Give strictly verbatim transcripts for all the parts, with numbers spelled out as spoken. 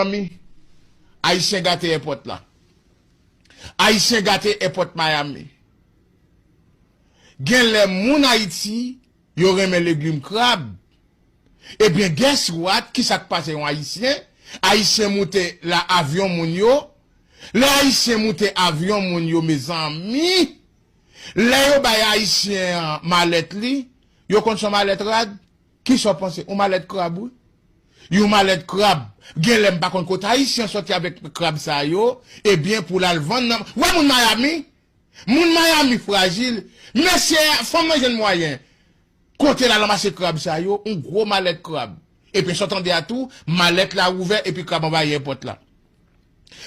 Mezanmi, Ayisyen gate èpòt la. Ayisyen gate èpòt Miami. Gen lè moun Ayiti, yo renmen legim krab. Ebyen, guess what? Kisa k pase yon Ayisyen? Ayisyen moute la avyon moun yo. Lè Ayisyen moute avyon moun yo, mezanmi, lè yo bay Ayisyen an malèt li, yo konn se yon malèt rad. Kisa w panse? Yon malèt krab, wi. Yon malèt krab. Gen lè m pa konn kote Ayisyen sòti avèk krab sa yo, ebyen, pou l al vann nan. Wè moun Miami? Moun Miami frajil. Mesye, fanm nan jwenn mwayen. Kote l al ranmase krab sa yo, yon gwo malèt krab. Epi sa w tande a tou, malèt la ouvè, epi krab anvayi èpòt la.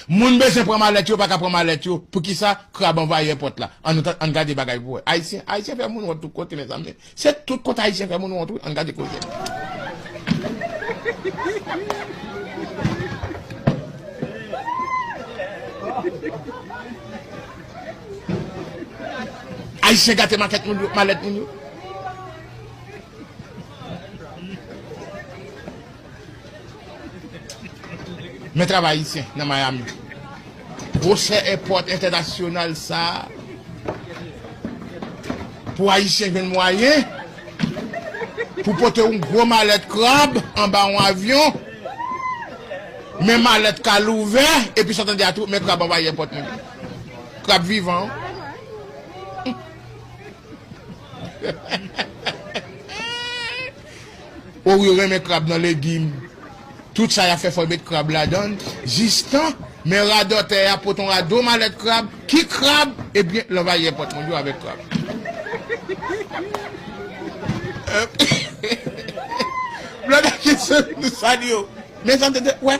Moun bezwen pran malèt yo, pa ka pran malèt yo. Poukisa? Krab anvayi èpòt la. Ann, ann gade bagay pou wè. Ayisyen, Ayisyen fè moun wont tout kote, mezanmi. Se tout kote Ayisyen fè moun wont, wi. Ann gade koze. Ayisyen gate makèt moun yo, malèt moun yo. Men travay Ayisyen nan Miami. Gwosè èpòt entènasyonal sa a, pou Ayisyen jwenn mwayen pou pote yon gwo malèt krab anba yon avyon. Men malèt ka l ouvè, epi sa w tande a tou, men krab anvayi èpòt moun yo. Krab vivan. O, yo renmen krab nan legim. Tout sa y ap fè, fò yo met krab ladan l. Jistan, men radòtè a pote yon rado malèt krab. Ki krab? Ebyen, l anvayi èpòt moun yo avèk krab. Blòdè ki sou nou salye w. Men sa tete, wè,